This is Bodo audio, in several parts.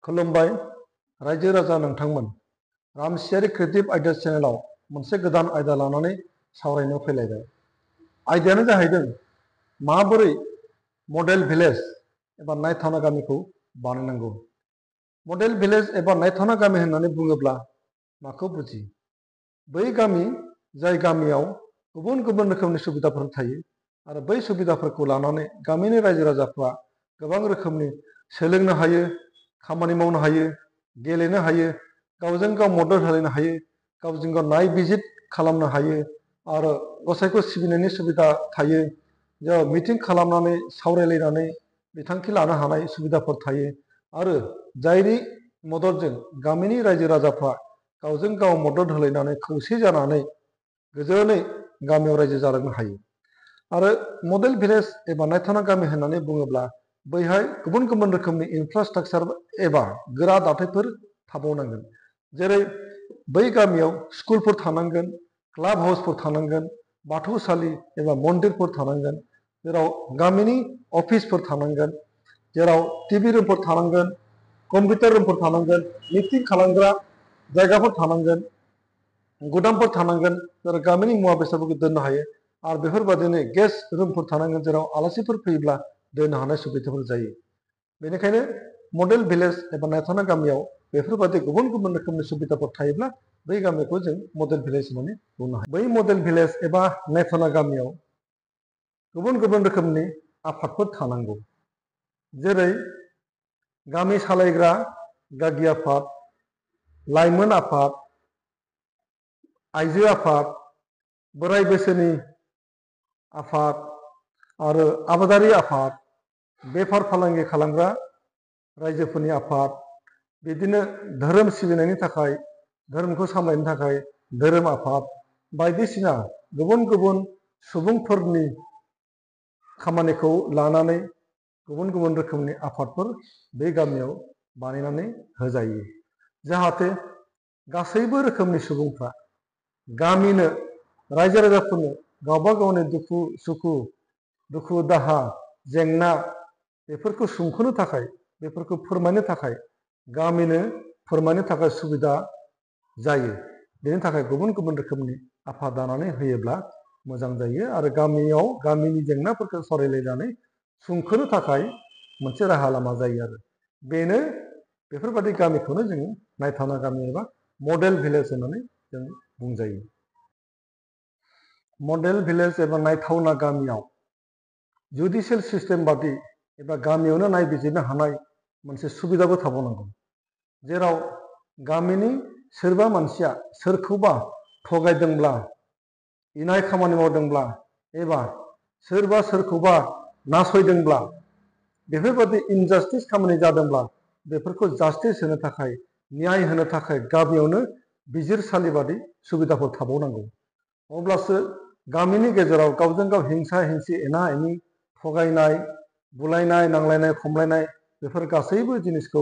खुलुमबाय रायजो राजा नोंथांमोन रामसियारि क्रिएटिभ आइडियास चेनेलाव मोनसे गोदान आयदा लानानै सावरायनो फैलायबाय। आयदायानो जाहैदों माबोरै मडेल भिलेज एबा नायथावना गामिखौ बानायनांगौ। मडेल भिलेज एबा नायथावना गामि होननानै बुङोब्ला माखौ बुजियो? बै गामि जाय गामियाव गुबुन गुबुन रोखोमनि सुबिदाफोर थायो आरो बै सुबिदाफोरखौ लानानै गामिनि रायजो राजाफ्रा गोबां रोखोमनि सोलोंनो हायो, खामानि मावनो हायो, गेलेनो हायो, गावजों गाव मदद होलायनो हायो, गावजों गाव नायबिजिर खालामनो हायो आरो गसाइखौ सिबिनायनि सुबिदा थायो। जेराव मिटिं खालामनानै सावरायलायनानै बिथांखि लानो हानाय सुबिदाफोर थायो आरो जायनि मददजों गामिनि रायजो राजाफ्रा गावजों गाव मदद होलायनानै खौसे जानानै गोजोनै गामियाव रायजो जालांनो हायो। आरो मडेल भिलेज एबा नायथावना गामि होननानै बुङोब्ला बैहाय गुबुन गुबुन रोखोमनि इनफ्रास्ट्राक्चार एबा गोरा दाथायफोर थाबावनांगोन। जेरै बै गामियाव स्कुलफोर थानांगोन, क्लाब हाउसफोर थानांगोन, बाथौसालि एबा मन्दिरफोर थानांगोन, जेराव गामिनि अफिसफोर थानांगोन, जेराव टिभि रुमफोर थानांगोन, कम्पिउटार रुमफोर थानांगोन, मिटिं खालामग्रा जायगाफोर थानांगोन, गुदामफोर थानांगोन, जेराव गामिनि मुवा बेसादफोरखौ दोननो हायो आरो बेफोरबादिनो गेस्ट रुमफोर थानांगोन, जेराव आलासिफोर फैयोब्ला दोननो हानाय सुबिदाफोर जायो। बेनिखायनो मडेल भिलेज एबा नायथावना गामियाव बेफोरबादि गुबुन गुबुन रोखोमनि सुबिदाफोर थायोब्ला बै गामिखौ जों मडेल भिलेज होननानै बुंनो हायो। बै मडेल भिलेज एबा नायथावना गामियाव गुबुन गुबुन रोखोमनि आफादफोर थानांगौ। जेरै गामि सालायग्रा गागि आफाद, लाइमोन आफाद, आइजो आफाद, बोराइ बैसोनि आफाद आरो आबादारि आफाद, बेफार फालांगि खालामग्रा रायजोफोरनि आफाद, बिदिनो धोरोम सिबिनायनि थाखाय, धोरोमखौ सामलायनो थाखाय धोरोम आफाद, बायदिसिना गुबुन गुबुन सुबुंफोरनि खामानिखौ लानानै गुबुन गुबुन रोखोमनि आफादफोर बे गामियाव बानायनानै होजायो। जाहाथे गासैबो रोखोमनि सुबुंफ्रा गामिनो रायजो राजाफोरनो गावबा गावनि दुखु दाहा, जेंना बेफोरखौ सुंख'नो थाखाय, बेफोरखौ फोरमायनो थाखाय, गामिनो फोरमायनो थाखाय सुबिदा जायो। बेनि थाखाय गुबुन गुबुन रोखोमनि आफाद दानानै होयोब्ला मोजां जायो आरो गामियाव गामिनि जेंनाफोरखौ सावरायलायनानै सुंख'नो थाखाय मोनसे राहा लामा जायो आरो बेनो बेफोरबादि गामिखौनो जोङो नायथावना गामि एबा मडेल भिलेज होननानै जों बुंजायो। मडेल भिलेज एबा नायथावना गामियाव जुडिसियेल सिस्टेम बादि एबा गामियावनो नायबिजिरनो हानाय मोनसे सुबिदाबो थाबावनांगौ। जेराव गामिनि सोरबा मानसिया सोरखौबा थगायदोंब्ला, इनाय खामानि मावदोंब्ला एबा सोरबा सोरखौबा नासयदोंब्ला, बेफोरबादि इनजास्टिस खामानि जादोंब्ला बेफोरखौ जास्टिस होनो थाखाय, न्याय होनो थाखाय गामियावनो बिजिरसालि बादि सुबिदाफोर थाबावनांगौ। अब्लासो गामिनि गेजेराव गावजों गाव हिंसा हिंसि, एना एनि, थगायनाय, बुलायनाय, नांलायनाय, खमलायनाय बेफोर गासैबो जिनिसखौ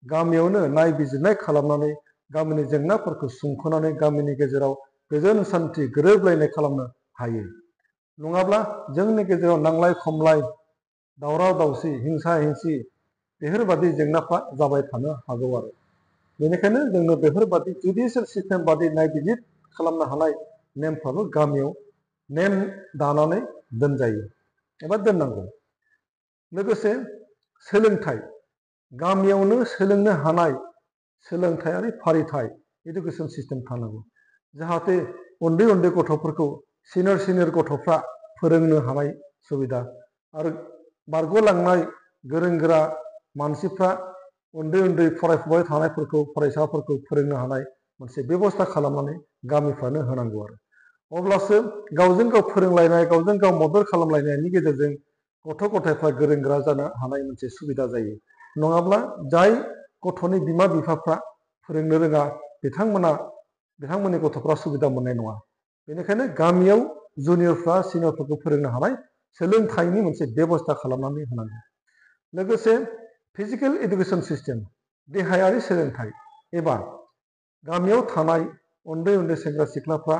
गामियावनो नायबिजिरनाय खालामनानै गामिनि जेंनाफोरखौ सुंख'नानै गामिनि गेजेराव गोजोन सान्थि गोरोबलायनाय खालामनो हायो। नङाब्ला जोंनि गेजेराव नांलाय खमलाय, दावराव दावसि, हिंसा हिंसि बेफोरबादि जेंनाफ्रा जाबाय थानो हागौ आरो बेनिखायनो जोंनो बेफोरबादि जुडिसियेल सिस्टेम बादि नायबिजिर खालामनो हानाय नेमफ्राबो गामियाव नेम दानानै दोनजायो एबा दोननांगौ। लोगोसे सोलोंथाइ, गामियावनो सोलोंनो हानाय सोलोंथायारि फालिथाय इडुकेसन सिस्टेम थानांगौ। जाहाथे उन्दै उन्दै गथ'फोरखौ सिनियर गथ'फ्रा फोरोंनो हानाय सुबिदा आरो बारग'लांनाय गोरों गोरा मानसिफ्रा उन्दै उन्दै फरायफुबाय थानायफोरखौ, फरायसाफोरखौ फोरोंनो हानाय मोनसे बेबस्था खालामनानै गामिफ्रानो होनांगौ आरो अब्लासो गावजों गाव फोरोंलायनाय, गावजों गाव मदद खालामलायनायनि गेजेरजों गथ' गथायफ्रा गोरों गोरा जानो हानाय मोनसे सुबिदा जायो। नङाब्ला जाय गथ'नि बिमा बिफाफ्रा फोरोंनो रोङा बिथांमोननि गथ'फ्रा सुबिदा मोननाय नङा। बेनिखायनो गामियाव जुनियरफ्रा सिनियरफोरखौ फोरोंनो हानाय सोलोंथाइनि मोनसे बेबस्था खालामनानै होनांगौ। लोगोसे फिजिकेल इडुकेसन सिस्टेम, देहायारि सोलोंथाइ एबा गामियाव थानाय उन्दै उन्दै सेंग्रा सिख्लाफ्रा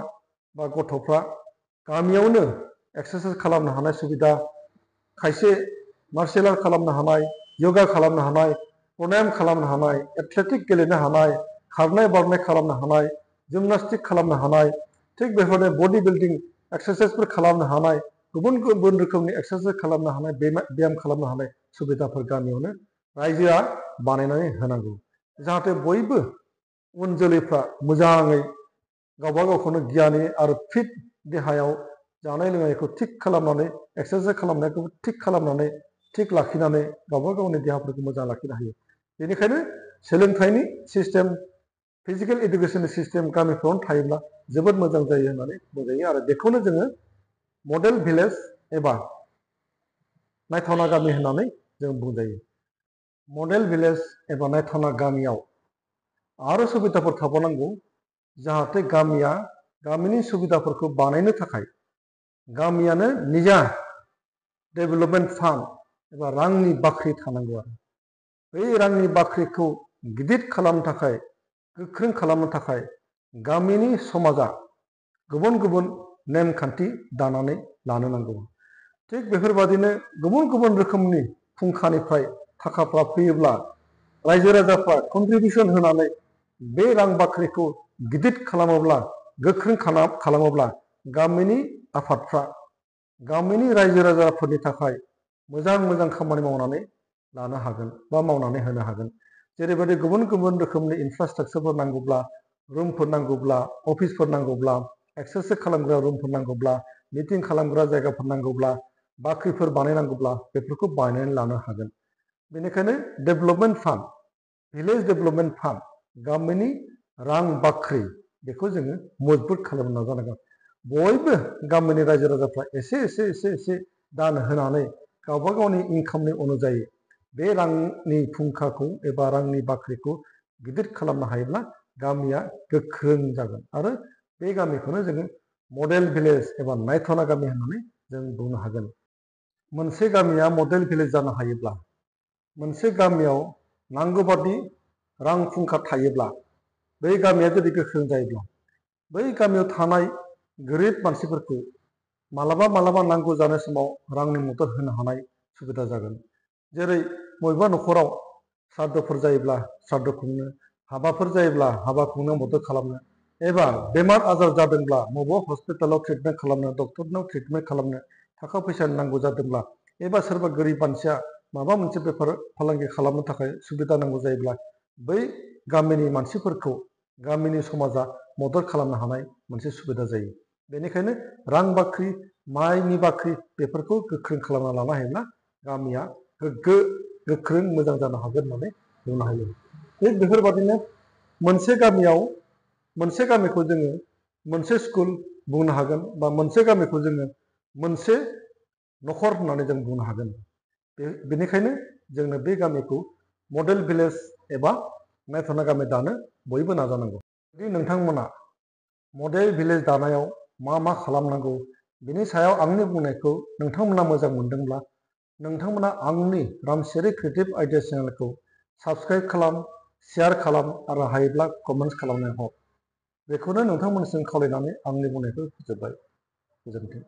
बा गथ'फ्रा गामियावनो एक्सारसाइस खालामनो हानाय सुबिदा, खायसे मार्शेल आर्ट खालामनो हानाय, यगा खालामनो हानाय, प्राणायाम खालामनो हानाय, एथलेटिक गेलेनो हानाय, खारनाय बारनाय खालामनो हानाय, जिमनास्टिक खालामनो हानाय, थिग बेफोरनो बडि बिल्डिं एक्सारसाइजफोर खालामनो हानाय, गुबुन गुबुन रोखोमनि एक्सारसाइज खालामनो हानाय, ब्याम खालामनो हानाय सुबिदाफोर गामियावनो रायजोआ बानायनानै होनांगौ। जाहाथे बयबो उन जोलैफ्रा मोजाङै गावबा गावखौनो गियानि आरो फिट देहायाव जानाय लोंनायखौ थिग खालामनानै, एक्सारसाइज खालामनायखौ थिग खालामनानै, थिग लाखिनानै गावबा गावनि देहाफोरखौ मोजां लाखिनो हायो। बेनिखायनो सोलोंथाइनि सिस्टेम, फिजिकेल इडुकेसन सिस्टेम गामिफ्रावनो थायोब्ला जोबोद मोजां जायो होननानै बुंजायो। आरो बेखौनो जोङो मडेल भिलेज एबा नायथावना गामि होननानै जों बुंजायो। मडेल भिलेज एबा नायथावना गामियाव आरो सुबिदाफोर थाबावनांगौ, जाहाथे गामिया गामिनि सुबिदाफोरखौ बानायनो थाखाय गामियानो निजा डेभेलपमेन्ट फान्ड एबा रांनि बाख्रि थानांगौ। आरो बै रांनि बाख्रिखौ गिदिर खालामनो थाखाय, गोख्रों खालामनो थाखाय गामिनि समाजा गुबुन गुबुन नेमखान्थि दानानै लानो नांगौ। थिग बेफोरबादिनो गुबुन गुबुन रोखोमनि फुंखानिफ्राय थाखाफ्रा फैयोब्ला रायजो राजाफ्रा कन्ट्रिबिउसन होनानै बे रां बाख्रिखौ गिदिर खालामोब्ला, गोख्रों खालामोब्ला गामिनि आफादफ्रा गामिनि रायजो राजाफोरनि थाखाय मोजां मोजां खामानि मावनानै लानो हागोन बा मावनानै होनो हागोन। जेरैबायदि गुबुन गुबुन रोखोमनि इनफ्रास्ट्राक्चारफोर नांगौब्ला, रुमफोर नांगौब्ला, अफिसफोर नांगौब्ला, एक्सारसाइज खालामग्रा रुमफोर नांगौब्ला, मिटिं खालामग्रा जायगाफोर नांगौब्ला, बाख्रिफोर बानायनांगौब्ला बेफोरखौ बानायनानै लानो हागोन। बेनिखायनो development fund, village development fund, गामिनि रां बाख्रि, बेखौ जोङो मजबुत खालामनो नाजानांगोन। बयबो गामिनि रायजो राजाफ्रा एसे एसे एसे एसे दान होनानै गावबा गावनि इनकामनि अनुजायै बे रांनि फुंखाखौ एबा रांनि बाख्रिखौ गिदिर खालामनो हायोब्ला गामिया गोख्रों जागोन। आरो बे गामिखौनो जोङो मडेल भिलेज एबा नायथावना गामि होननानै जों बुंनो हागोन। मोनसे गामिया मडेल भिलेज जानो हायोब्ला, मोनसे गामियाव नांगौबादि रां फुंखा थायोब्ला, बै गामिया जुदि गोख्रों जायोब्ला, बै गामियाव थानाय गोरिब मानसिफोरखौ मालाबा मालाबा नांगौ जानाय समाव रांनि मदद होनो हानाय सुबिदा जागोन। जेरै बबेबा न'खराव सारदुफोर जायोब्ला सारदु खुंनो, हाबाफोर जायोब्ला हाबा खुंनो मदद खालामनो, एबा बेमार आजार जादोंब्ला बबेबा हस्पिटालाव ट्रिटमेन्ट खालामनो, डक्टरनाव ट्रिटमेन्ट खालामनो थाखा फैसा नांगौ जादोंब्ला, एबा सोरबा गोरिब मानसिया माबा मोनसे बेफार फालांगि खालामनो थाखाय सुबिदा नांगौ जायोब्ला बै गामिनि मानसिफोरखौ गामिनि समाजा मदद खालामनो हानाय मोनसे सुबिदा जायो। बेनिखायनो रां बाख्रि, माइनि बाख्रि बेफोरखौ गोख्रों खालामना लानो हायोब्ला गामिया गोग्गो, गोख्रों, मोजां जानो हागोन होननानै बुंनो हायो। थिग बेफोरबादिनो मोनसे गामियाव, मोनसे गामिखौ जोङो मोनसे स्कुल बुंनो हागोन, बा मोनसे गामिखौ जोङो मोनसे न'खर होननानै जों बुंनो हागोन। बेनिखायनो जोंनो बे गामिखौ मडेल भिलेज एबा नायथावना गामि दानो बयबो नाजानांगौ। जुदि नोंथांमोना मडेल भिलेज दानायाव मा मा खालामनांगौ बिनि सायाव आंनि बुंनायखौ नोंथांमोना मोजां मोनदोंब्ला, नोंथांमोना आंनि रामसियारि क्रिएटिभ आइडिया चेनेलखौ साबस्क्राइब खालाम, शेयार खालाम, आरो हायोब्ला कमेन्ट्स खालामनो हर। बेखौनो नोंथांमोनसिम खावलायनानै आंनि बुंनायखौ फोजोबबाय। गोजोन्थों।